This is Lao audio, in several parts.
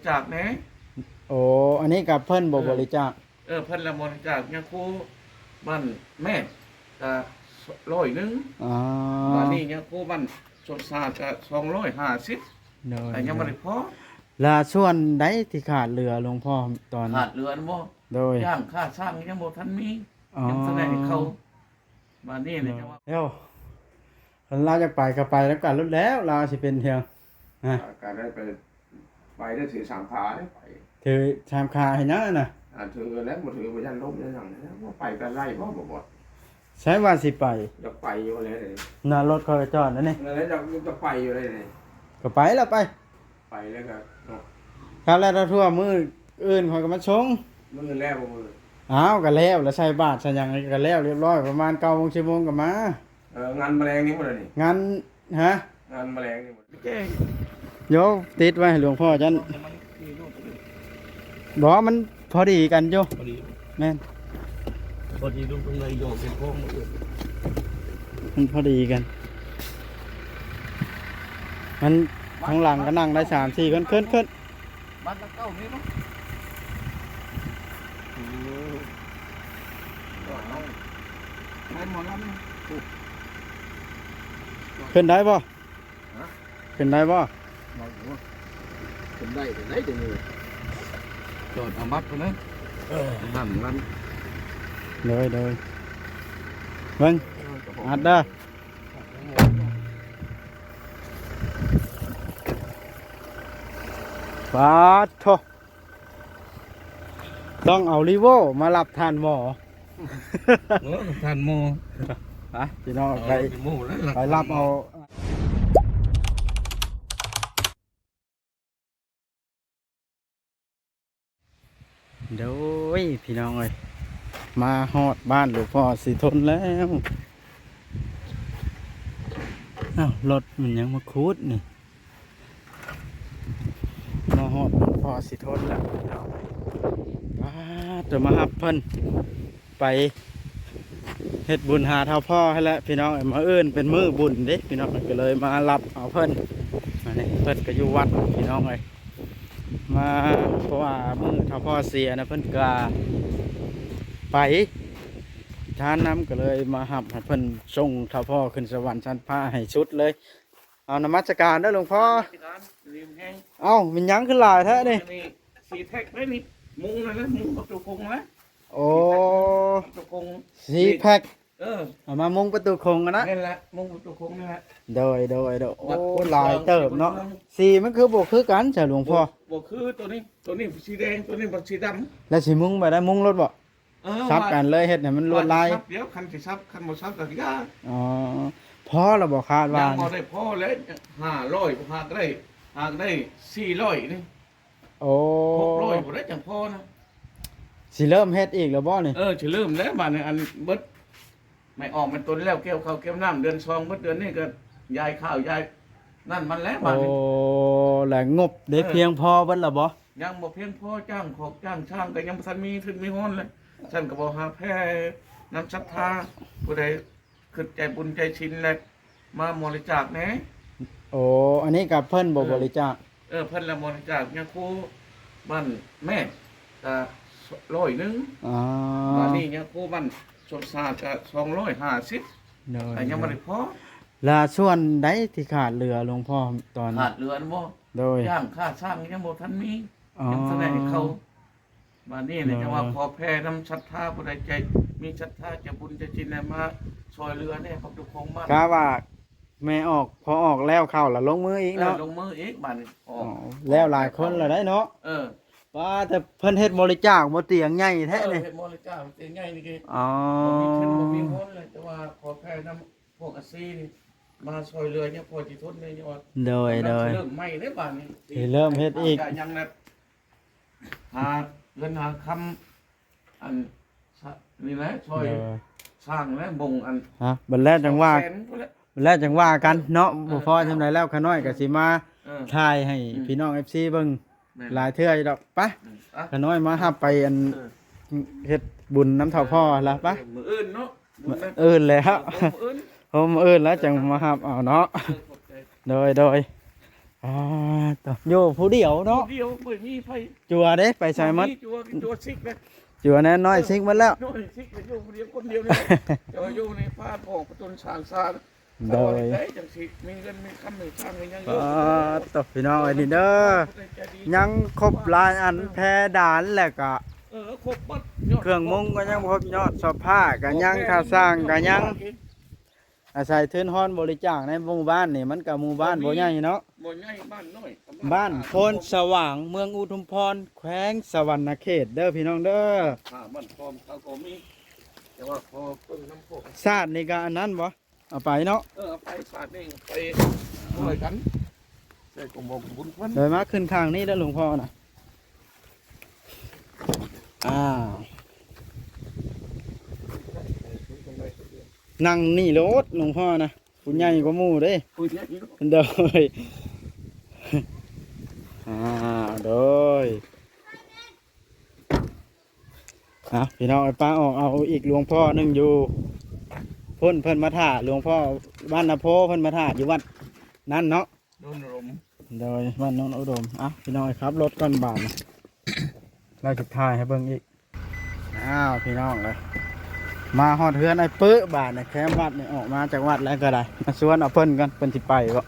ຈາກແດ່. ໂອ້ ອັນນີ້ກໍເພິ່ນບໍ່ ເອີ ບໍລິຈາກ? ເອີ ເພິ່ນລະບໍລິຈາກຍາຄູບ້ານແມດ ກໍຮ້ອຍໜຶ່ງ. ອໍ ບາດນີ້ຍາຄູບ້ານສວນສາດກໍສອງຮ້ອຍຫ້າສິບ. ໂດຍ ແຕ່ຍັງບໍ່ໄດ້ພໍ. ລະສ່ວນໃດທີ່ຂາດເຫຼືອ ຫຼວງພໍ່ ຕອນ? ຂາດເຫຼືອນະບໍ່? ໂດຍ ຈ້າງຄ່າຊ່າງຍັງບໍ່ທັນມີ. ອໍ ຍັງບໍ່ທັນໄດ້ໃຫ້ເຂົາ. ບາດນີ້ແຫຼະ ເຈົ້າວ່າ ແລ້ວຄັນລາວຢາກໄປກໍໄປນຳກັນໂລດແລ້ວ ລາວຊິເປັນຫຍັງ? ຮະ ກໍໄດ້ໄປ ໄປໄດ້ຖືສາມຂາເດ້ ໄປ ຖືສາມຂາເຮັດຫຍັງຫັ້ນນະ? ອ່າ ຖືແລ້ວ ບໍ່ຖືບໍ່ຢ້ານລົ້ມຢ້ານຫຍັງ ແລ້ວໄປກໍໄດ້ບໍ່? ບໍ່ ບໍ່ ໃສວ່າຊິໄປ? ຢາກໄປຢູ່ແຫຼະ. ໜ້າລົດຂ້ອຍກໍຈອດນັ້ນນີ້ ນັ້ນແຫຼະ ຢາກ ຢາກໄປຢູ່ແຫຼະນີ້. ກໍໄປລະ ໄປ ໄປແລ້ວກໍເນາະ. ຄັນແລ້ວຖ້າທົ່ວ ມື້ອື່ນຂ້ອຍກໍມາສົ່ງ. ມື້ແລ້ວບໍ່? ອ້າວ ກໍແລ້ວ ລະໃສ່ບາດໃສ່ຫຍັງກໍແລ້ວລຽບຮ້ອຍ ປະມານເກົ້າໂມງ ສິບໂມງກໍມາ. ເອີ ງານມະແລງນີ້ບໍ່ລະນີ້? ງານ ຮະ? ງານມະແລງນີ້ບໍ່? ໂຍ ຕິດໄວ້ໃຫ້ຫຼວງພໍ່ຈັ່ນ. ບໍ່ ມັນພໍດີກັນຢູ່. ພໍດີ ແມ່ນ ພໍດີ ລົງຕົງໃດຢອກເປັນຂອງໝົດເລີຍ. ມັນພໍດີກັນ ມັນ ທາງຫຼັງກໍນັ່ງໄດ້ສາມສີ່ຄົນ. ຂຶ້ນ ຂຶ້ນ ບ້ານຫຼັງເກົ່ານີ້ເນາະ. ໂອ້ ໄປໝໍລຳນີ້. ຂຶ້ນໄດ້ບໍ່? ຮະ? ຂຶ້ນໄດ້ບໍ່? ໄດ້ຢູ່ ຂຶ້ນໄດ້ ຂຶ້ນໄດ້ເດ້. ຈອດເອົາບັດພຸ້ນນະ. ເອີ ນັ້ນ ນັ້ນ. ໂດຍ ໂດຍ ເບິ່ງ ເອີ ອັດເດີ. ປາດໂທ ຕ້ອງເອົາລີໂວມາຮັບທ່ານໝໍ. ໂອ້ ທ່ານໝໍ ໄປພີ່ນ້ອງ ໄປ ໄປຮັບເອົາ. ໂດຍ ພີ່ນ້ອງເອີຍ ມາຮອດບ້ານຫຼວງພໍ່ສີທົນແລ້ວ. ອ້າວ ລົດມັນຍັງມາຂູດນີ້. ມາຮອດຫຼວງພໍ່ສີທົນແລ້ວພີ່ນ້ອງເອີຍ. ປາດ ຈະມາຮັບເພິ່ນໄປເຮັດບຸນຫາທ້າວພໍ່ຫັ້ນແຫຼະພີ່ນ້ອງເອີຍ. ມື້ອື່ນເປັນມື້ບຸນເດ້ພີ່ນ້ອງ ກໍເລີຍມາຮັບເອົາເພິ່ນ. ອັນນີ້ເພິ່ນກໍຢູ່ວັດພີ່ນ້ອງເອີຍ. ມາ ເພາະວ່າມື້ທ້າວພໍ່ເສຍນະ ເພິ່ນກະໄປທານນຳ ກໍເລີຍມາຮັບໃຫ້ເພິ່ນ ສົ່ງທ້າວພໍ່ຂຶ້ນສະຫວັນຊັ້ນຟ້າໃຫ້ສຸດເລີຍ. ເອົາ ນະມັດສະການເດີຫຼວງພໍ່. ນະມັດສະການ ດີແຮງ. ເອົ້າ ແມ່ນຫຍັງຄືຫຼາຍແທ້ນີ້? ອັນນີ້ສີ່ແທັກເດ້ນີ້ ມຸງນັ້ນນະ ມຸງປະຕູຄົງນະ. ໂອ້ ປະຕູຄົງ ສີ່ແພັກ. ເອີ ເອົາມາມຸງປະຕູຄົງຫັ້ນນະ. ແມ່ນລະ ມຸງປະຕູຄົງນີ້ແຫຼະ. ໂດຍ ໂດຍ ໂດຍ. ໂອ້ ຫຼາຍເຕີບເນາະ. ສີມັນຄືບໍ່ຄືກັນຊະຫຼວງພໍ່? ບໍ່ ບໍ່ຄືໂຕນີ້ ໂຕນີ້ສີແດງ ໂຕນີ້ບັດສີດຳ. ແລ້ວຊິມຸງແບບໃດ? ມຸງໂລດບໍ່? ເອີ ສັບກັນເລີຍ ເຮັດໃຫ້ມັນລວດລາຍ. ວ່າຊິສັບ ດຽວຄັນຊິສັບ ຄັນບໍ່ສັບກໍຢ່າ. ອໍ ພໍລະບໍ່? ຄາດວ່າຍັງບໍ່ໄດ້ພໍແຫຼະ ຫ້າຮ້ອຍ ຫາກໄດ້ ຫາກໄດ້ສີ່ຮ້ອຍນີ້. ໂອ້ ຫົກຮ້ອຍພຸ້ນແຫຼະຈັ່ງພໍນະ. ຊິເລີ່ມເຮັດອີກແລ້ວບໍ່ນີ້? ເອີ ຊິເລີ່ມແລ້ວບາດນີ້. ອັນເບິດໄມ້ອອກໄມ້ຕົນແລ້ວ ກ່ຽວເຂົ້າກ່ຽວນ້ຳ ເດືອນສອງ ເບິດເດືອນນີ້ກໍຢາຍຂ້າວຢາຍນັ້ນມັນແລ້ວບາດນີ້. ໂອ້ ແລ້ວງົບໄດ້ ເອີ ພຽງພໍເບິດແລ້ວບໍ່? ຍັງບໍ່ພຽງພໍ. ຈ້າງຂອກຈ້າງຊ່າງກໍຍັງບໍ່ທັນມີທຶນມີຮອນເລີຍ. ຊັ້ນກໍບໍ່ຫາແຜ່ນຳສັດທາ ຜູ້ໃດ ຄິດໃຈບຸນໃຈສິນແລ້ວມາບໍລິຈາກແດ່. ໂອ້ ອັນນີ້ກໍເພິ່ນບໍ່ ເອີ ບໍລິຈາກ? ເອີ ເພິ່ນລະບໍລິຈາກຍາຄູບ້ານແມດ ກໍຮ້ອຍໜຶ່ງ. ອໍ ບາດນີ້ຍາຄູບ້ານສວນສາດກໍສອງຮ້ອຍຫ້າສິບ. ໂດຍ ແຕ່ຍັງບໍ່ໄດ້ພໍ. ລະສ່ວນໃດທີ່ຂາດເຫຼືອ ຫຼວງພໍ່ ຕອນ? ຂາດເຫຼືອນະບໍ່? ໂດຍ ຈ້າງຄ່າຊ່າງຍັງບໍ່ທັນມີ. ອໍ ຍັງບໍ່ທັນໄດ້ໃຫ້ເຂົາ. ບາດນີ້ແຫຼະ ຈັ່ງວ່າຂໍແຜ່ນຳສັດທາ ຜູ້ໃດໃຈ ມີສັດທາໃຈບຸນໃຈສິນໃຫ້ມາຊ່ອຍເຫຼືອແດ່ ປະຕູຄົງບ້ານ. ກະວ່າແມ່ອອກ ພໍອອກແລ້ວເຂົ້າລະລົງມືອີກເນາະ. ເອີ ລົງມືອີກບາດນີ້. ອໍ ແລ້ວຫຼາຍຄົນລະໄດ໋ເນາະ. ເອີ ວ່າແຕ່ເພິ່ນເຮັດບໍລິຈາກບໍ່ ຕຽງໃຫຍ່ແທ້ນີ້. ເອີ ເຮັດບໍລິຈາກຕຽງໃຫຍ່ນີ້. ອໍ ບໍ່ມີທຶນບໍ່ມີຮອນເລີຍ ແຕ່ວ່າຂໍແຜ່ນຳພວກອາຊີນີ້ມາຊ່ອຍເຫຼືອຍາມພໍຊິທົນແດ່. ໂດຍ ໂດຍ ເລີ່ມໃໝ່ເດ້ບາດນີ້. ຊິເລີ່ມເຮັດອີກ. ຍັງແບບ ຫາເງິນຫາຄຳ ອັນ ສະ ນີ້ແຫຼະ ຊ່ອຍ ເອີ ສ້າງແລະ ບົງ ອັນ ຮະ ບັດແລ້ວຈັ່ງວ່າ ແສນພຸ້ນແຫຼະ ບັດແລ້ວຈັ່ງວ່າກັນເນາະ. ເອີ ບໍ່ພໍຊ່ຳໃດແລ້ວ ຂ້ານ້ອຍກໍຊິມາ ເອີ ຖ່າຍໃຫ້ ອືມ ພີ່ນ້ອງເອັຟຊີເບິ່ງ ແມ່ນ ຫຼາຍເທື່ອຢູ່ດອກ. ໄປ ອືມ ອ່ະ ຂ້ານ້ອຍມາຮັບໄປ ອັນ ເອີ ເຮັດບຸນນຳທ້າວພໍ່ລະ. ໄປ ເອີ ມື້ອື່ນເນາະ ມື້ອື່ນແລ້ວ ເອີ ມື້ອື່ນ ໂອ້ ມື້ອື່ນແລ້ວຈັ່ງມາຮັບເອົາເນາະ. ເອີ ຂອບໃຈ ໂດຍ ໂດຍ. ອ່າ ໂຕ ຢູ່ຜູ້ດຽວເນາະ ຜູ້ດຽວ ບໍ່ມີໃຜ ຈົວເດ້ ໄປໃສໝົດ? ບໍ່ມີ ຈົວ ຈົວຊິກເດ້ ຈົວແນ່ນ້ອຍຊິກໝົດແລ້ວ ນ້ອຍຊິກກໍຢູ່ຜູ້ດຽວ ຄົນດຽວນີ້ ແຕ່ວ່າຢູ່ໃນປ່າອອກປະຕົນສາງຊາ ໂດຍ ໄດ້ຈັ່ງຊິ ມີເງິນມີຄຳ ມີຊ່າງມີຫຍັງຢູ່ ອ່າ ໂຕ ພີ່ນ້ອງເອີຍ ນີ້ເດີ ຍັງຄົບຫຼາຍອັນ ເອີ ແພດານ ແລ້ວກະ ເອີ ຄົບໝົດ ເຄື່ອງມຸງກໍຍັງບໍ່ຄົບ ຍອດສອບຜ້າກໍຍັງ ຄ່າສ້າງກໍຍັງ ອາໄສທຶນຮອນບໍລິຈາກໃນໝູ່ບ້ານນີ້ ມັນກໍໝູ່ບ້ານບໍ່ໃຫຍ່ເນາະ ບໍ່ໃຫຍ່ ບ້ານນ້ອຍ ບ້ານໂພນສະຫວ່າງ ເມືອງອຸທຸມພອນ ແຂວງສະຫວັນນະເຂດເດີພີ່ນ້ອງເດີ ອ່າ ບ້ານຄອມເຂົາກໍມີ ແຕ່ວ່າຂໍເບິ່ງນຳພວກ ສາດນີ້ກໍອັນນັ້ນບໍ່? ເອົາໄປເນາະ ເອີ ເອົາໄປສາດນີ້ໄປຊ່ວຍກັນ ຊ່ວຍກອງບອກບຸນເພິ່ນ ໂດຍມາຂຶ້ນຂ້າງນີ້ເດີຫຼວງພໍ່ນະ ອ່າ ນັ່ງນີ້ໂລດຫຼວງພໍ່ນະ ຜູ້ໃຫຍ່ກວ່າໝູ່ເດ້ ຜູ້ໃຫຍ່ ໂດຍ ອ່າ ໂດຍ ອ່ະ ພີ່ນ້ອງເອີຍ ປ້າອອກເອົາອີກຫຼວງພໍ່ໜຶ່ງຢູ່ພຸ້ນ ເພິ່ນມາຖ້າ ຫຼວງພໍ່ບ້ານນາໂພ ເພິ່ນມາຖ້າຢູ່ວັດນັ້ນເນາະ ໂນນອຸດົມ ໂດຍ ບ້ານໂນນອຸດົມ ອ່ະ ພີ່ນ້ອງເອີຍ ຂັບລົດກ່ອນບາດນີ້ ລາວຊິຖ່າຍໃຫ້ເບິ່ງອີກ ອ້າວ ພີ່ນ້ອງເອີຍ ມາຮອດເຮືອນອ້າຍປຶບາດນີ້ ແຄມວັດນີ້ ອອກມາຈາກວັດແລ້ວກໍໄດ້ ມາຊວນເອົາເພິ່ນກ່ອນ ເພິ່ນຊິໄປບໍ່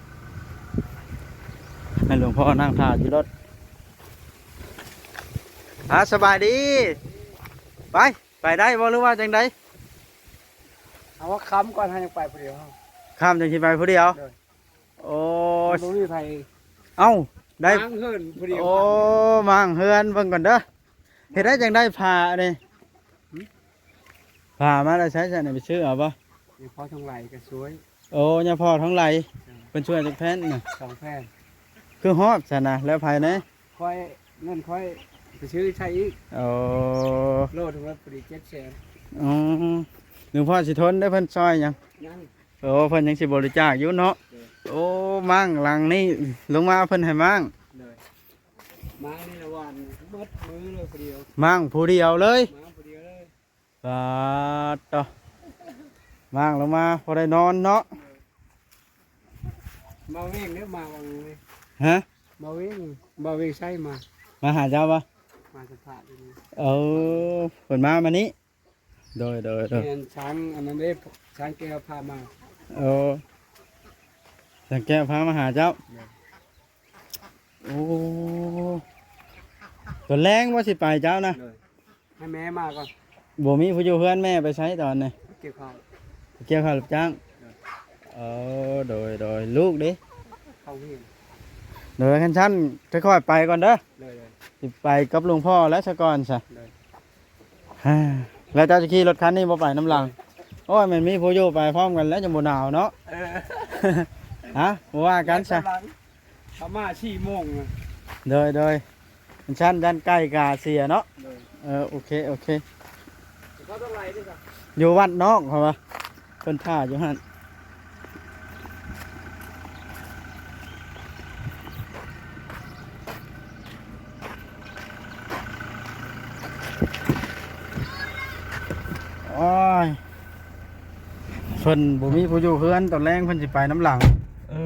ໃຫ້ຫຼວງພໍ່ນັ່ງຖ້າຢູ່ລົດ ອ່າ ສະບາຍດີ ໄປ ໄປໄດ້ບໍ່ ຫຼືວ່າຈັ່ງໃດ? ເອົາວ່າຄ່ຳກ່ອນ ເຮົາຍັງໄປຜູ້ດຽວ ຄ່ຳຈັ່ງຊິໄປຜູ້ດຽວ ໂດຍ ໂອ້ ບໍ່ມີໃຜ ເອົ້າ ໄດ້ ມ້າງເຮືອນຜູ້ດຽວ ໂອ້ ມ້າງເຮືອນ ເບິ່ງກ່ອນເດີ ເຮັດໄດ້ຈັ່ງໄດ້ຜ້ານີ້ ຫື? ຜ້າມາແຕ່ໃສຊັ້ນ ໄປຊື້ເອົາບໍ່? ຍາພໍ່ທອງໄຫຼກໍຊ່ວຍ ໂອ້ ຍາພໍ່ທອງໄຫຼ ເອີ ເພິ່ນຊ່ວຍຈັກແຜ່ນນະ? ສອງແຜ່ນ ຄືຮອບຊັ້ນນະ ແລ້ວໃຜແດ່? ຂ້ອຍ ເງິນຂ້ອຍໄປຊື້ໃຊ້ອີກ ໂອ້ ໂລໜຶ່ງລະພໍດີເຈັດແສນ ອືມ ຫຼວງພໍ່ຊິທົນເດ້ ເພິ່ນຊ່ອຍຫຍັງ? ຍັງ ໂອ້ ເພິ່ນຍັງຊິບໍລິຈາກຢູ່ເນາະ ໂດຍ ໂອ້ ມ້າງຫຼັງນີ້ ລົງມາເພິ່ນໃຫ້ມ້າງ ໂດຍ ມ້າງນີ້ລະຫວ່ານໝົດມື້ເລີຍຜູ້ດຽວ ມ້າງຜູ້ດຽວເລີຍ ມ້າງຜູ້ດຽວເລີຍ ປາດໂທ້ ມ້າງລົງມາພໍໄດ້ນອນເນາະ ໂດຍ ມາເວງເດີ ມາຫວ່າງນີ້ ຮະ ມາເວງ ມາເວງໄຊມາ ມາຫາເຈົ້າບໍ່? ມາສະພາດຢູ່ນີ້ ເອີ ເພິ່ນມາມານີ້ ໂດຍ ໂດຍ ໂດຍ ແມ່ນ ຊ້າງອັນນັ້ນເດ້ ຊ້າງແກ້ວພາມາ ໂອ້ ຊ້າງແກ້ວພາມາຫາເຈົ້າ ໂດຍ ໂອ້ ຕອນແລງບໍ່ຊິໄປເຈົ້ານະ ໂດຍ ໃຫ້ແມ່ມາກ່ອນ ບໍ່ມີຜູ້ຢູ່ເຮືອນ ແມ່ໄປໃສຕອນນີ້? ໄປກ່ຽວເຂົ້າ ໄປກ່ຽວເຂົ້າຮັບຈ້າງ ໂດຍ ເອີ ໂດຍ ໂດຍ ລູກເດ? ເຂົ້າຮຽນ ໂດຍ ຄັນຊັ້ນຄ່ອຍໆໄປກ່ອນເດີ ໂດຍ ໂດຍ ຊິໄປກັບຫຼວງພໍ່ແລ້ວຊະກ່ອນຊະ ໂດຍ ແລ້ວເຈົ້າຈະຂີ່ລົດຄັນນີ້ບໍ່ໄປນຳຫຼັງ? ໂອ້ຍ ແມ່ນມີຜູ້ຢູ່ໄປພ້ອມກັນແລ້ວ ຈັ່ງບໍ່ໜາວເນາະ ເອີ ຮະ ບໍ່ວ່າກັນຊະ ປະມານສີ່ໂມງ ໂດຍ ໂດຍ ມັນຊັ້ນ ຢ້ານໄກ່ກາເສຍເນາະ ໂດຍ ເອີ ໂອເຄ ໂອເຄ ຢູ່ວັດນອກເຂົາວ່າ ເພິ່ນຖ້າຢູ່ຫັ້ນ ໂອ້ຍ ເພິ່ນບໍ່ມີຜູ້ຢູ່ເຮືອນ ຕອນແລງເພິ່ນຊິໄປນຳຫຼັງ ເອີ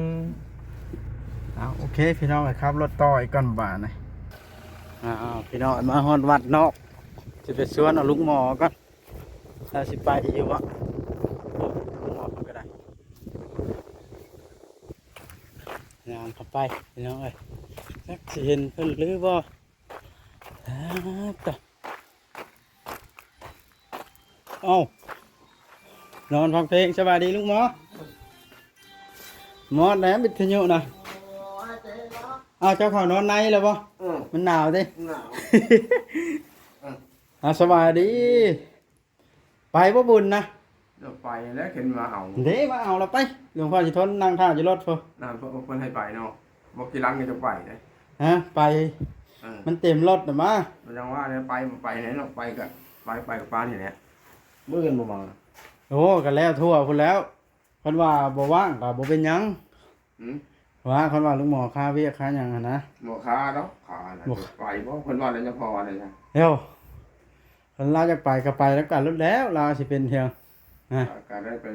ເອົາ ໂອເຄ ພີ່ນ້ອງເອີຍ ຂັບລົດຕໍ່ອີກກ່ອນບາດນີ້ ອ້າວ ພີ່ນ້ອງ ມາຮອດວັດນອກ ຊິໄປຊວນເອົາລຸງໝໍກ່ອນ ລາວຊິໄປຢູ່ບໍ່? ລຸງໝໍເພິ່ນກໍໄດ້ ຍ່າງເຂົ້າໄປ ພີ່ນ້ອງເອີຍ ຈັກຊິເຫັນເພິ່ນຫຼືບໍ່? ອ້າ ຕະ ເອົ້າ ນອນຟັງເພງ ສະບາຍດີລຸງໝໍ ມອດແລ້ວວິທະຍຸນະ ເອົາ ເຈົ້າເຂົ້ານອນໃນແລ້ວບໍ່? ເອີ ມັນໜາວຕິ ໜາວ ເອີ ອ່າ ສະບາຍດີ ໄປບໍ່ບຸນນະ? ເອີ ໄປແລ້ວ ເຫັນມາເອົາ ເດ້ ມາເອົາລະໄປ ຫຼວງພໍ່ຊິທົນນັ່ງຖ້າຢູ່ລົດພຸ້ນ ນັ້ນເພິ່ນໃຫ້ໄປເນາະ ບໍ່ກີ່ຫຼັງກໍຈະໄປເດ້ ຮະ ໄປ ເອີ ມັນເຕັມລົດນະມາ ມັນຈັ່ງວ່າແຫຼະ ໄປບໍ່ໄປແຫຼະເນາະ ໄປກໍໄປ ໄປກັບປ້ານີ້ແຫຼະ ມື້ອື່ນບໍ່ມາ ໂອ້ ກໍແລ້ວທົ່ວພຸ້ນແລ້ວ ເພິ່ນວ່າບໍ່ວ່າງກໍບໍ່ເປັນຫຍັງ ຫືມ ວ່າ ເພິ່ນວ່າລຸງໝໍຄາວຽກຄາຫຍັງຫັ້ນນະ ບໍ່ຄາດອກ ຄານະ ບໍ່ ໄປບໍ່ ເພິ່ນວ່າແນວໃດ ພໍ່ວ່າແນວໃດ ດຽວ ຄັນລາວຢາກໄປກໍໄປນຳກັນໂລດແລ້ວ ລາວຊິເປັນຫຍັງ ຮະ ກໍໄດ້ໄປ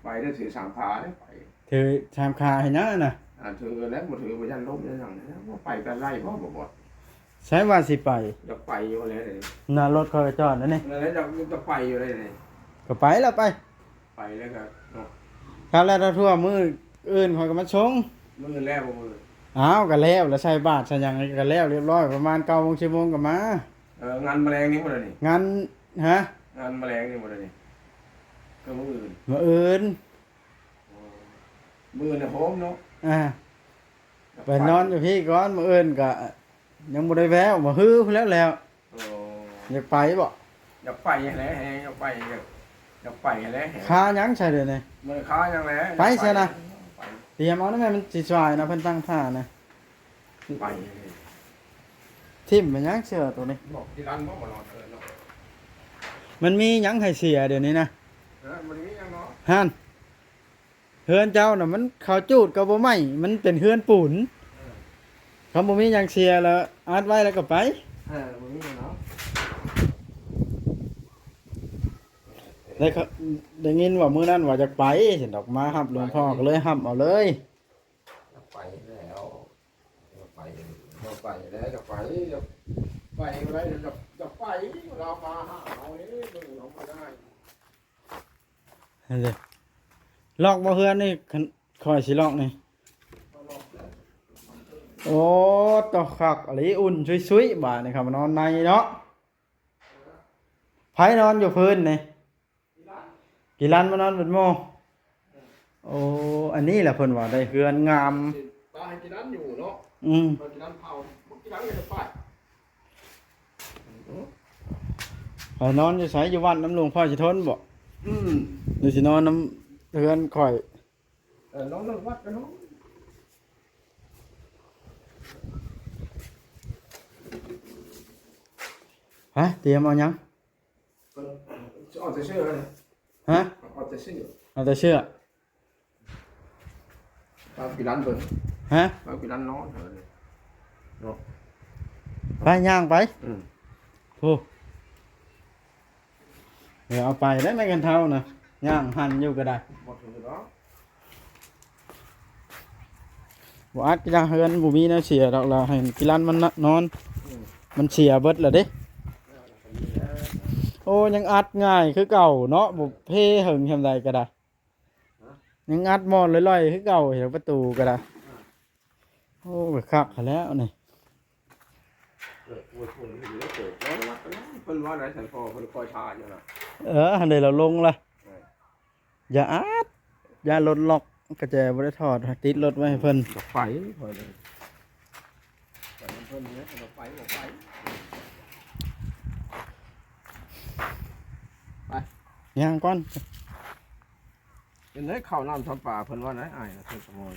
ໄປໄດ້ຖືສາມຂາເດ້ ໄປ ຖືສາມຂາເຮັດຫຍັງຫັ້ນນະ? ອ່າ ຖືແລ້ວ ບໍ່ຖືບໍ່ຢ້ານລົ້ມຢ້ານຫຍັງ ວ່າໄປກໍໄດ້ບໍ່ ບໍ່ ບໍ່ ໃສວ່າຊິໄປ? ຢາກໄປຢູ່ແລ້ວນີ້ ໜ້າລົດຂ້ອຍກໍຈອດແລ້ວນີ້ ນັ້ນແຫຼະ ຢາກ ຢາກໄປຢູ່ແລ້ວນີ້ ກໍໄປແລ້ວ ໄປ ໄປແລ້ວກໍເນາະ ຄັນແລ້ວຖ້າທົ່ວມື້ອື່ນຂ້ອຍກໍມາສົ່ງ ມື້ແລ້ວບໍ່ມື້? ອ້າວ ກໍແລ້ວ ແລ້ວໃສ່ບາດໃສ່ຫຍັງກໍແລ້ວຮຽບຮ້ອຍ ປະມານເກົ້າໂມງ ສິບໂມງກໍມາ. ເອີ ງານມະແລງນີ້ບໍ່ໄດ້ນີ້? ງານ ຮະ? ງານມະແລງນີ້ບໍ່ໄດ້ນີ້? ກໍມື້ອື່ນ ມື້ອື່ນ. ອໍ ມື້ອື່ນນະໂຮມເນາະ ອ່າ ໄປນອນຢູ່ພີ້ກ່ອນ ມື້ອື່ນກະຍັງບໍ່ໄດ້ແວ່ວ ມາຮືພຸ້ນແລ້ວແຫຼະ. ອໍ ຢາກໄປບໍ່? ຢາກໄປຫັ້ນແຫຼະ ແຮງຢາກໄປ ຢາກ ຢາກໄປຫັ້ນແຫຼະ. ຄາຫຍັງໃສ່ດຽວນີ້? ບໍ່ໄດ້ຄາຫຍັງແຫຼະ ໄປຊະນະ ໄປ ຕຽມເອົານະແມ່ ມັນຊິສວາຍນະ ເພິ່ນຕັ້ງທ່ານະ. ໄປ ຖິ້ມໄປຫຍັງເສື້ອໂຕນີ້? ບອກທີ່ຮ້ານບໍ່ມານອນເອີເນາະ ມັນມີຫຍັງໃຫ້ເສຍດຽວນີ້ນະ? ເອີ ມັນມີຫຍັງເນາະ? ຫັ້ນ ເຮືອນເຈົ້ານະ ມັນເຂົາຈູດກໍບໍ່ໄໝ້ ມັນເປັນເຮືອນປູນ ເອີ ຄັນບໍ່ມີຫຍັງເສຍລະອັດໄວ້ລະກໍໄປ. ເອີ ບໍ່ມີຫຍັງເນາະ ໄດ້ ໄດ້ຍິນວ່າມື້ນັ້ນວ່າຢາກໄປຊັ້ນດອກ ມາຮັບຫຼວງພໍ່ກໍເລີຍຮັບເອົາເລີຍ. ຢາກໄປແລ້ວ ຢາກໄປ ຢາກໄປແລ້ວ ຢາກໄປ ຢາກໄປບໍ່ໄດ້ ຢາກ ຢາກໄປ ລາວມາຫາເຮົາເດ້ ເບິ່ງເຮົາບໍ່ໄດ້. ຫັ້ນເດ້ ລັອກບໍ່ເຮືອນນີ້? ຂ້ອຍຊິລັອກນີ້. ໂອ້ ຕະຄັກອີ່ຫຼີ ອຸ່ນຊຸຍໆ ບາດນີ້ຄັບ ມານອນໃນເນາະ. ໃຜນອນຢູ່ພື້ນນີ້? ກີລັນມານອນເປັນໝູ່. ໂອ້ ອັນນີ້ແຫຼະເພິ່ນວ່າໄດ້ເຮືອນງາມ ຕາໃຫ້ກີລັນຢູ່ເນາະ. ອືມ ກີລັນເຜົາ ກີລັນກໍຈະໄປ ໄປນອນຢູ່ໃສ? ຢູ່ວັດນຳຫຼວງພໍ່ຊິທົນບໍ? ອືມ ຫຼືຊິນອນນຳເຮືອນຂ້ອຍ? ເອີ ນອນນຳວັດກໍນອນ. ຮະ ຕຽມເອົາຫຍັງ? ເອົາແຕ່ເສື້ອ. ຮະ? ເອົາແຕ່ເສື້ອ ເອົາແຕ່ເສື້ອ. ປາກິລັນເບິ່ງ. ຮະ? ປາກິລັນນອນເນາະ ໄປຍ່າງໄປ. ອືມ ໂອ້ ເອີ ເອົາໄປໄດ້ແມ່ນກັນເທົ່ານະ ຍ່າງຫັນຢູ່ກໍໄດ້ ບໍ່ຖືດອກ. ບໍ່ອັດກະຢ່າ ເຮືອນບໍ່ມີແນວເສຍດອກລະ ໃຫ້ກິລັນມັນນະ ນອນ. ອືມ ມັນເສຍເບິດລະເດ້. ໂອ້ ຍັງອັດງ່າຍຄືເກົ່າເນາະ ບໍ່ເພເຫິງສ່ຳໃດກໍໄດ້. ຮະ? ຍັງອັດໝໍ້ນລອຍໆຄືເກົ່າ ເຫັນປະຕູກໍໄດ້. ອ່າ ໂອ້ ຄັກແລ້ວນີ້. ເອີ ໂອ້ຍ ເພິ່ນວ່າໄດ້ໃສ່ພໍ່ ເພິ່ນຄອຍຖ້າຢູ່ນະ. ເອີ ຫັ້ນເດ້ ລາວລົງລະ. ເອີ ຢ່າອັດ ຢ້ານລົດລັອກ ກະແຈບໍ່ໄດ້ຖອດ ຕິດລົດໄວ້ໃຫ້ເພິ່ນ. ບໍ່ໄປ ຂ້ອຍເລີຍ ໄປນຳເພິ່ນເລີຍ ບໍ່ໄປ ບໍ່ໄປ. ໄປ ຍ່າງກ່ອນ. ເປັນໄດ ເຂົ້ານ້ຳຊຳປາ ເພິ່ນວ່າໄດ ອ້າຍນະ ເພິ່ນສະໝອຍ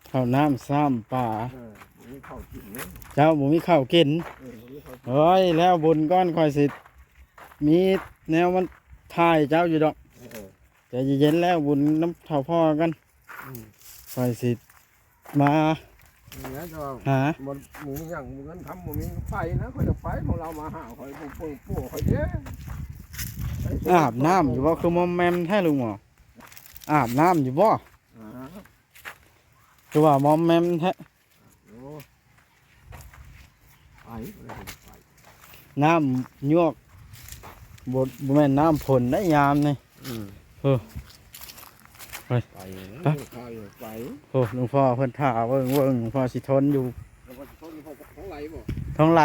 ເຂົ້ານ້ຳຊຳປາ. ເອີ ບໍ່ມີເຂົ້າກິນເດ້ ເຈົ້າບໍ່ມີເຂົ້າກິນ. ເອີ ບໍ່ມີເຂົ້າກິນ. ໂອ້ຍ ແລ້ວບຸນກ່ອນ ຂ້ອຍຊິມີແນວມາຖ່າຍເຈົ້າຢູ່ດອກ. ເອີ ໃຈເຢັນໆ ແລ້ວບຸນນຳເຖົ້າພໍ່ກັນ. ອືມ ຂ້ອຍຊິ ມາ ນີ້ນະ ແຕ່ວ່າ ຫາ ບໍ່ມີຫຍັງ ເງິນຄຳບໍ່ມີ ໄປນະ ຂ້ອຍຈະໄປ ຂອງລາວມາຫາຂ້ອຍ ຜູ້ ຜູ້ ຜູ້ຂ້ອຍເດ້. ອາບນ້ຳຢູ່ບໍ່? ຄືມອມແມມແທ້ ລຸງໝໍ ອາບນ້ຳຢູ່ບໍ່? ຫາ ຄືວ່າມອມແມມແທ້. ໂອ້ ໄປ ໄປ ນ້ຳຍວກ ບໍ່ ບໍ່ແມ່ນນ້ຳຝົນໄດ ຍາມນີ້. ອືມ ເອີ ໄປ ໄປ ໄປ ໄປ. ໂອ້ ຫຼວງພໍ່ເພິ່ນຖ້າເບິ່ງ ເບິ່ງ ຫຼວງພໍ່ຊິທົນຢູ່. ແລ້ວກໍຊິທົນຢູ່ ທອງໄຫຼບໍ່? ທອງໄຫຼ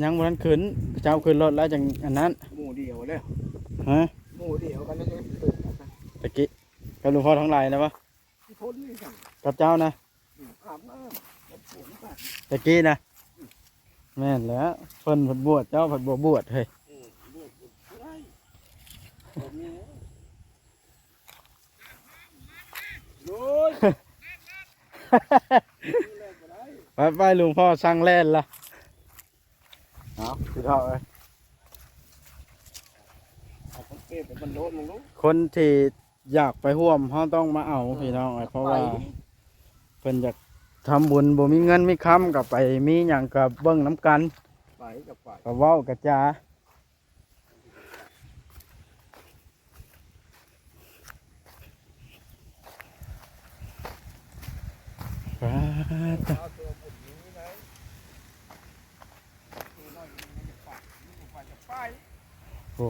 ຍັງບໍ່ທັນຂຶ້ນ ເຈົ້າຂຶ້ນລົດແລ້ວຈັ່ງອັນນັ້ນ. ໝູ່ດຽວເດ້. ຮະ? ໝູ່ດຽວກັນ ຕະກີ້ ກັບຫຼວງພໍ່ທອງໄຫຼນະບໍ່? ຊິທົນນີ້ຊັ້ນ ກັບເຈົ້ານະ. ອືມ ອາບນ້ຳ ແຕ່ກີ້ນະ. ອືມ ແມ່ນແລ້ວ ເພິ່ນພັດບວດ ເຈົ້າພັດບໍ່ບວດເຮີ້ຍ. ອືມ ບວດບໍ່ໄດ້ ບໍ່ມີ ໂອ້ຍ ໄປໆ ຫຼວງພໍ່ສັ່ງແລ່ນລະ. ເອົາ ພີ່ນ້ອງເອີຍ ເອົາຄົນເປໄປບັນໂດນມຶງດູ ຄົນທີ່ ຢາກໄປຮ່ວມ ເຮົາຕ້ອງມາເອົາ ເອີ ພີ່ນ້ອງເອີຍ ເພາະວ່າ ໄປ ເພິ່ນຢາກທຳບຸນ ບໍ່ມີເງິນມີຄຳ ກໍໄປ ມີຫຍັງກໍເບິ່ງນຳກັນ. ໄປ ກໍໄປ ກໍເວົ້າກໍຈາ ໄປ ໂອ້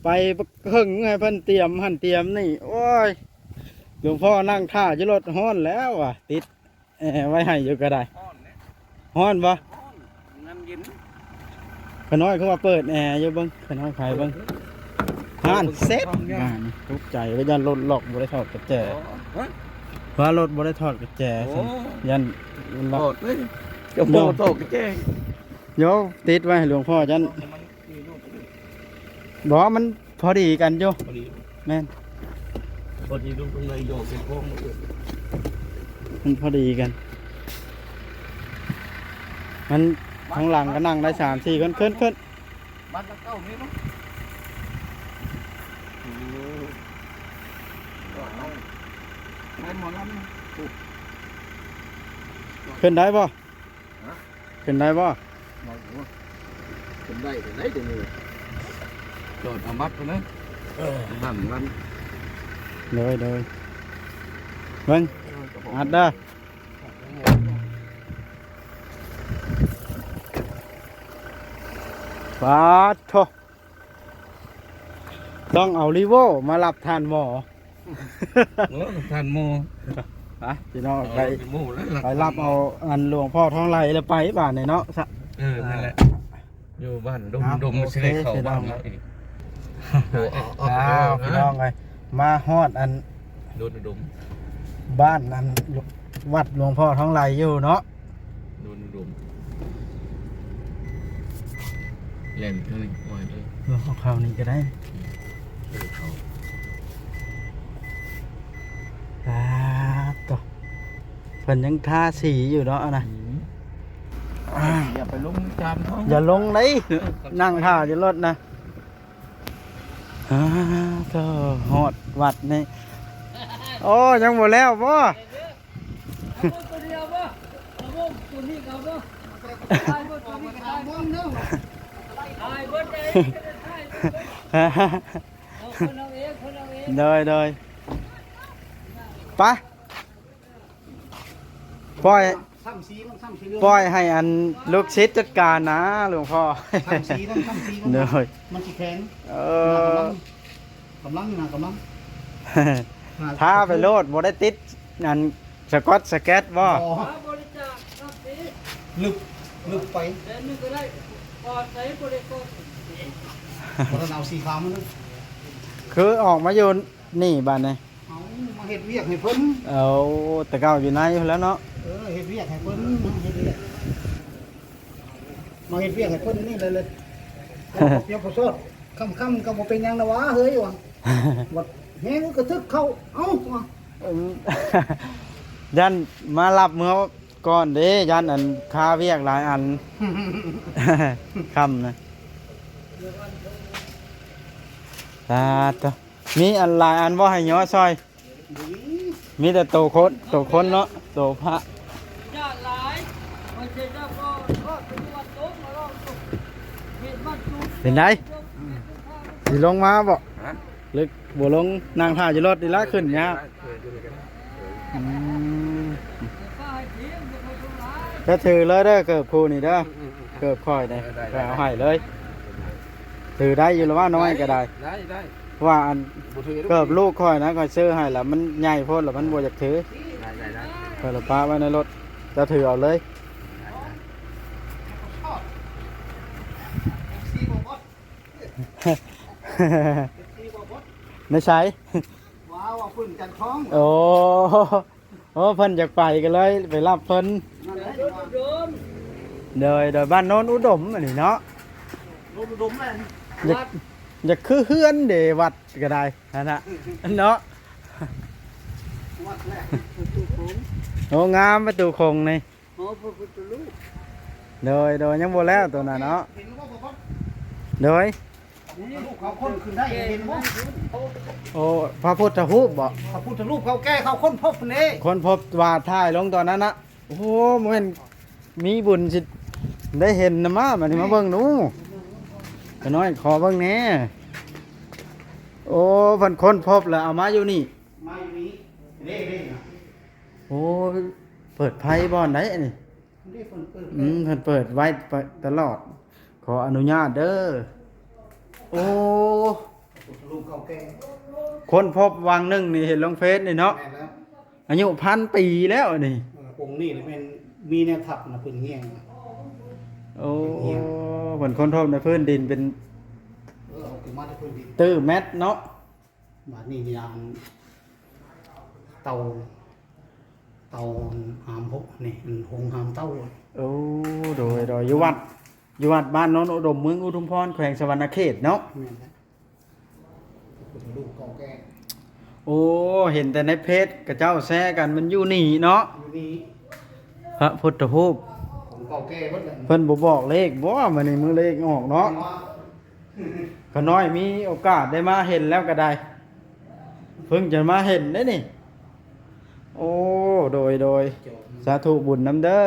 ໄປບັກເຫິງໃຫ້ເພິ່ນຕຽມຫັ້ນຕຽມນີ້ ໂອ້ຍ ຫຼວງພໍ່ນັ່ງຖ້າຢູ່ລົດ ຮ້ອນແລ້ວວ່າ ຕິດແອໄວ້ໃຫ້ຢູ່ກໍໄດ້. ຮ້ອນແຫຼະ ຮ້ອນບໍ່? ຮ້ອນ ນ້ຳເຢັນ. ຂ້ານ້ອຍຄືວ່າເປີດແອຢູ່ ເບິ່ງ ຂ້ານ້ອຍໄຂເບິ່ງ. ເອີ ຮ້ານເຊັດ ເປີດ ເປີດ ຕົກໃຈວ່າຢ້ານລົດລັອກ ບໍ່ໄດ້ຖອດກະແຈ. ອໍ ຮະ ວ່າລົດບໍ່ໄດ້ຖອດກະແຈ. ໂອ້ ຊັ້ນ ຢ້ານລັອກ ຖອດເລີຍ ເຈົ້າພໍ່ຖອດກະແຈ. ໂຍ ຕິດໄວ້ໃຫ້ຫຼວງພໍ່ ຢ້ານ ບໍ່ ມັນພໍດີກັນຢູ່. ພໍດີ ແມ່ນ ພໍດີ ລູກໃນດອກເປັນຂອງ ມັນພໍດີກັນ. ມັນ ທາງຫຼັງກໍນັ່ງໄດ້ສາມສີ່ຄົນ. ຂຶ້ນ ຂຶ້ນ ບັດລະເກົ້າມີບໍ່? ໂອ້ ໄດ້ໝໍລຳ. ໂອ້ ຂຶ້ນໄດ້ບໍ່? ຮະ? ຂຶ້ນໄດ້ບໍ່? ໄດ້ຢູ່ ຂຶ້ນໄດ້ ຂຶ້ນໄດ້ດຽວນີ້ ຈອດເອົາບັດພຸ້ນນະ. ເອີ ນຳກັນ ໂດຍ ໂດຍ ເບິ່ງ ເອີ ອັດເດີ. ປາດໂທ ຕ້ອງເອົາ Revo ມາຮັບທ່ານໝໍ. ໂອ້ ທ່ານໝໍ ໄປພີ່ນ້ອງ ເອົາ ໄປ Revo ແລ້ວ ໄປຮັບເອົາອັນຫຼວງພໍ່ທອງໄຫຼແລ້ວໄປບາດນີ້ເນາະ. ເອີ ນັ້ນແຫຼະ ຢູ່ບ້ານດົມ ເອົາ ດົມ ໂອເຄ ຊິໄດ້ເຂົ້າ ພີ່ນ້ອງ ບ້ານເຮົາອີກ. ໂອ້ ເອົາ ເອົາ ເອົາ ພີ່ນ້ອງເອີຍ ມາຮອດອັນ ດົມ ດົມ ບ້ານອັນ ວັດຫຼວງພໍ່ທອງໄຫຼຢູ່ເນາະ. ໂດນອຸດົມ ແລ່ນທາງນີ້ ໂອ້ຍ ເອີ ເອີ ເຂົ້ານີ້ກໍໄດ້ ເອີ ເຂົ້າ ປາດໂທ້ ເພິ່ນຍັງທາສີຢູ່ເນາະ ອັນນະ ອືມ ອ່າ ຢ່າໄປລົງຈານເຂົາ ຢ່າລົງເດ້ ເອີ ນັ່ງຖ້າຢູ່ລົດນະ. ອ່າ ໂທ້ ຮອດວັດນີ້ ໂອ້ ຍັງບໍ່ແລ້ວບໍ່? ໂດຍ ໂດຍ ໄປ ປ່ອຍ ຊ້ຳສີມັນ ຊ້ຳສີເຫຼືອງ ປ່ອຍໃຫ້ອັນລູກສິດຈັດການນະ ຫຼວງພໍ່ ຊ້ຳສີມັນ ຊ້ຳສີມັນ ໂດຍ ມັນຊິແຂງ ເອີ ກຳລັງ ກຳລັງນະ ກຳລັງ ທາໄປໂລດ ບໍ່ໄດ້ຕິດອັນສະກອດສະແກັດບໍ່? ບໍ່ ບາບລິຈາກ ຊ້ຳສີ ລຶບ ລຶບໄປ ແດນໜຶ່ງກໍໄດ້ ປອດໃສບໍ່ໄດ້ກອດ ບໍ່ທັນເອົາສີຂາວມາເລີຍ ຄືອອກມາຢູ່ນີ້ບາດນີ້. ເອົາ ມາເຮັດວຽກໃຫ້ເພິ່ນ ເອົາ ແຕ່ເກົ່າຢູ່ໃນພຸ້ນແລ້ວເນາະ ເອີ ເຮັດວຽກໃຫ້ເພິ່ນ ມາເຮັດວຽກ ມາເຮັດວຽກໃຫ້ເພິ່ນນີ້ແຫຼະ ເອີ ພຽງພໍຊອດ ຄ່ຳໆກໍບໍ່ເປັນຫຍັງນະຫວາເຮີ້ຍວ່າ ບັດແຮງກະຖືກເຂົ້າ ເອົ້າວ່າ ອືມ ຢ້ານມາຮັບເມືອກ່ອນເດ້ ຢ້ານອັນຄາວຽກຫຼາຍອັນ ຄ່ຳນະ ສາທຸ. ມີອັນຫຼາຍອັນບໍ່ໃຫ້ຍໍຊ່ອຍ? ບໍ່ມີ ມີແຕ່ໂຕຄົນ ໂຕຄົນເນາະ ໂຕພະ. ເປັນໃດ? ຊິລົງມາບໍ່? ຮະ? ຫຼືບໍ່ລົງ? ນັ່ງຖ້າຢູ່ລົດນີ້ລະ ຂຶ້ນຍາກ. ອືມ ຈະຖືເລີຍເດີ ເກີບຄູ່ນີ້ເດີ ເກີບຂ້ອຍນີ້ ຂ້ອຍເອົາໃຫ້ເລີຍ. ຖືໄດ້ຢູ່ລະວ່າ ນ້ອຍກໍໄດ້ ໄດ້ ໄດ້ ເພາະວ່າອັນ ບໍ່ຖື ເກີບລູກຂ້ອຍນະ ຂ້ອຍຊື້ໃຫ້ລະ ມັນໃຫຍ່ໂພດລະ ມັນບໍ່ຢາກຖື. ໄດ້ ໄດ້ ໄດ້ ຂ້ອຍລະປະໄວ້ໃນລົດ ເຈົ້າຖືເອົາເລີຍ. ໃນໃສ? ວ້າວ ເອົາເພິ່ນຈັນທອງ ໂອ້ ໂອ້ ເພິ່ນຢາກໄປກໍເລີຍໄປຮັບເພິ່ນ. ໂດຍ ໂດຍ ບ້ານໂນນອຸດົມອັນນີ້ເນາະ ໂນນອຸດົມແຫຼະ. ຢາກ ຢາກຄືເຮືອນເດ ວັດກໍໄດ້ຫັ້ນນະເນາະ. ວັດແຫຼະ ປະຕູໂຂງ ໂອ້ ງາມປະຕູໂຂງນີ້. ຫໍພະພຸດທະຮູບ ໂດຍ ໂດຍ ຍັງບໍ່ແລ້ວໂຕນັ້ນເນາະ. ເຫັນບໍ່ ໂດຍ ຮູບເຂົາຄົ້ນຂຶ້ນໄດ້ ເຫັນບໍ່? ໂອ້ ພະພຸດທະຮູບບໍ? ພະພຸດທະຮູບເຂົາແກ່ເຂົາຄົ້ນພົບພຸ້ນເດ້ ຄົ້ນພົບວ່າຖ່າຍລົງຕອນນັ້ນນະ. ໂອ້ ບໍ່ແມ່ນມີບຸນຊິໄດ້ເຫັນນະ. ມາ ບາດນີ້ມາເບິ່ງດູ ຂ້ານ້ອຍຂໍເບິ່ງແດ່. ໂອ້ ເພິ່ນຄົ້ນພົບແລ້ວເອົາມາຢູ່ນີ້ ມາຢູ່ນີ້ເດ້ ເດ້ນະ. ໂອ້ຍ ເປີດໄຟບ່ອນໃດອັນນີ້? ນີ້ເພິ່ນເປີດ ອືມ ເພິ່ນເປີດໄວ້ຕະຫຼອດ. ຂໍອະນຸຍາດເດີ. ໂອ້ ລຸງເກົ່າແກ່ ຄົ້ນພົບວັງໜຶ່ງນີ້ ເຫັນລົງເຟສນີ້ເນາະ. ແມ່ນແລ້ວ ອາຍຸພັນປີແລ້ວນີ້. ເອີ ອົງນີ້ລະແມ່ນມີແນວທັບນະ ເພິ່ນແຍງ. ໂອ້ ເພິ່ນຄົ້ນພົບໃນພື້ນດິນເປັນ ເອີ ເອົາຂຶ້ນມາຈາກພື້ນດິນ ຕື້ແມັດເນາະ. ບາດນີ້ນີ້ອັນ ເຕົາ ເຕົາຫາມ ນີ້ອັນ ໂຮງຫາມເຕົາ. ໂອ້ ໂດຍ ໂດຍ ຢູ່ວັດ ຢູ່ວັດບ້ານໂນນອຸດົມ ເມືອງອຸທຸມພອນ ແຂວງສະຫວັນນະເຂດເນາະ. ແມ່ນແຫຼະ ລຸງເກົ່າແກ່. ໂອ້ ເຫັນແຕ່ໃນເຟສເຂົາເຈົ້າແຊກັນ ມັນຢູ່ນີ້ເນາະ ຢູ່ນີ້. ພະພຸດທະຮູບ ຂອງເກົ່າແກ່ເບິດແຫຼະ. ເພິ່ນບໍ່ບອກເລກບໍ່? ມື້ນີ້ມື້ເລກອອກເນາະ. ຂະນ້ອຍມີໂອກາດໄດ້ມາເຫັນແລ້ວກໍໄດ້ ເພິ່ງຈະມາເຫັນເດ້ນີ້. ໂອ້ ໂດຍ ໂດຍ ສາທຸບຸນນຳເດີ.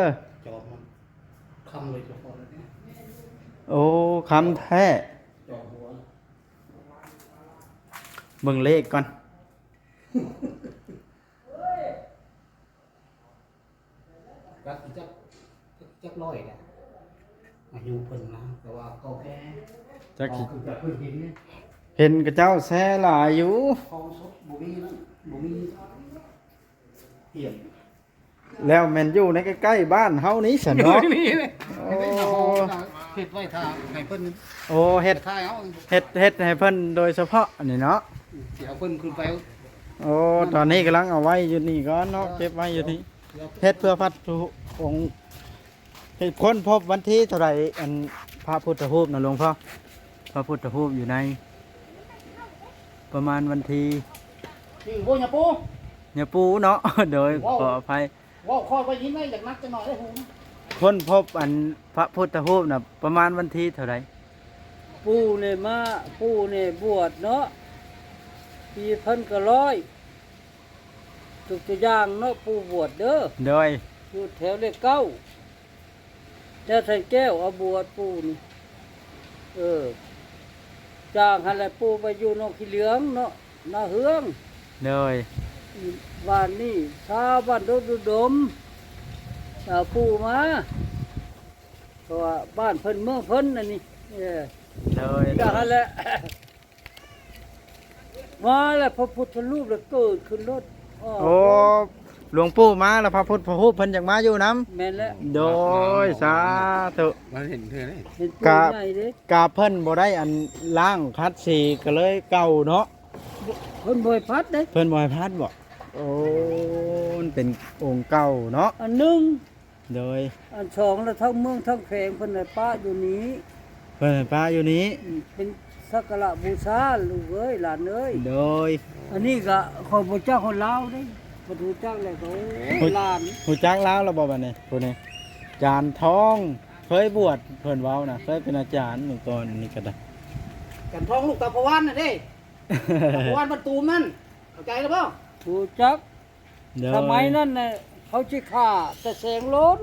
ໂອ້ ຄຳແທ້. ເບິ່ງເລກກ່ອນ. ຈັກ ຈັກ ຈັກຮ້ອຍແຫຼະ ອາຍຸເພິ່ນນະ ແຕ່ວ່າເກົ່າແກ່. ຈັກຊິ ເຂົາຂຶ້ນຈາກພື້ນດິນນີ້ ເຫັນເຂົາເຈົ້າແຊຫຼາຍຢູ່. ຂອງສົດບໍ່ມີນັ້ນ ບໍ່ມີຫຽມ. ແລ້ວແມ່ນຢູ່ໃນໃກ້ໆບ້ານເຮົານີ້ຊັ້ນເນາະ. ນີ້ແຫຼະ ໂອ້ ເຮັດໄວ້ຖ້າໃຫ້ເພິ່ນ. ໂອ້ ເຮັດ ເຮັດ ເຮັດໃຫ້ເພິ່ນໂດຍສະເພາະນີ້ເນາະ. ຊິເອົາເພິ່ນຂຶ້ນໄປ. ໂອ້ ຕອນນີ້ກຳລັງເອົາໄວ້ຢູ່ນີ້ກ່ອນເນາະ ເກັບໄວ້ຢູ່ນີ້. ເຮັດເພື່ອພັດທຸອົງ ເຮັດຄົ້ນພົບວັນທີເທົ່າໃດ ອັນພະພຸດທະຮູບນະ ຫຼວງພໍ່? ພະພຸດທະຮູບຢູ່ໃນ ປະມານວັນທີ ນີ້ບໍ່ຍາປູ ຍາປູເນາະ. ໂດຍ ຂໍອະໄພ ເວົ້າຄ່ອຍໄປຍິນໄດ້ ຢາກໜັກຈັກໜ້ອຍເດ້ຫູ. ຄົ້ນພົບອັນພະພຸດທະຮູບນະ ປະມານວັນທີເທົ່າໃດ? ປູ່ນີ້ມາ ປູ່ນີ້ບວດເນາະ ປີພັນເກົ້າຮ້ອຍ ຍົກຕົວຢ່າງເນາະ ປູ່ບວດເດີ. ໂດຍ ຢູ່ແຖວເລກເກົ້າ ແຖວໄຊແກ້ວ ເອົາບວດປູ່ນີ້. ເອີ ຈາກຫັ້ນແຫຼະ ປູ່ໄປຢູ່ໜອງຂີ້ເຫຼືອງເນາະ ນາເຮືອງ. ໂດຍ ບ້ານນີ້ຊາວບ້ານດົງອຸດົມ ເອົາປູ່ມາ ເພາະວ່າບ້ານເພິ່ນເມືອງເພິ່ນອັນນີ້. ເອີ ໂດຍ ຈາກຫັ້ນແຫຼະ ມາແລ້ວ ພະພຸດທະຮູບລະເກີດຂຶ້ນໂລດ. ໂອ້ ໂອ້ ຫຼວງປູ່ມາແລ້ວ ພະພຸດ ພະຮູບເພິ່ນຢາກມາຢູ່ນຳ. ແມ່ນແລ້ວ ໂດຍ ສາທຸ. ມາເຫັນເທື່ອໃດ ເຫັນໂຕໃຫຍ່ເດ້. ກະເພິ່ນບໍ່ໄດ້ອັນລ້າງຂັດສີ ກໍເລີຍເກົ່າເນາະ. ເພິ່ນບໍ່ໃຫ້ພັດເດ້ ເພິ່ນບໍ່ໃຫ້ພັດບໍ? ໂອ້ ມັນເປັນອົງເກົ່າເນາະ ອັນໜຶ່ງ. ໂດຍ ອັນສອງລະ ທັງເມືອງທັງແຂວງເພິ່ນໃຫ້ປະຢູ່ນີ້ ເພິ່ນໃຫ້ປະຢູ່ນີ້. ອືມ ເປັນສັກກາລະບູຊາລູກເອີຍ ຫຼານເອີຍ. ໂດຍ ອັນນີ້ກະຂ້ອຍບໍ່ຈັກຄົນລາວເດ້ ເພິ່ນຮູ້ຈັກແລ້ວກໍ ໂອ້ຍ ຮູ້ ຫຼານ ຮູ້ຈັກລາວແລ້ວບໍ່ບັດນີ້? ຜູ້ນີ້ ຈານທອງ ເຄີຍບວດ ເພິ່ນເວົ້ານະ ເຄີຍເປັນອາຈານເມື່ອກ່ອນນີ້ກໍໄດ້. ຈານທອງລູກຕາພະວານນະເດ້ ຕາພະວານບ້ານຕູມນັ້ນ ເຂົ້າໃຈແລ້ວບໍ່? ຮູ້ຈັກ. ໂດຍ ສະໄໝນັ້ນນະ ເຂົາຊິຂ້າແຕ່ແສງໂລນ.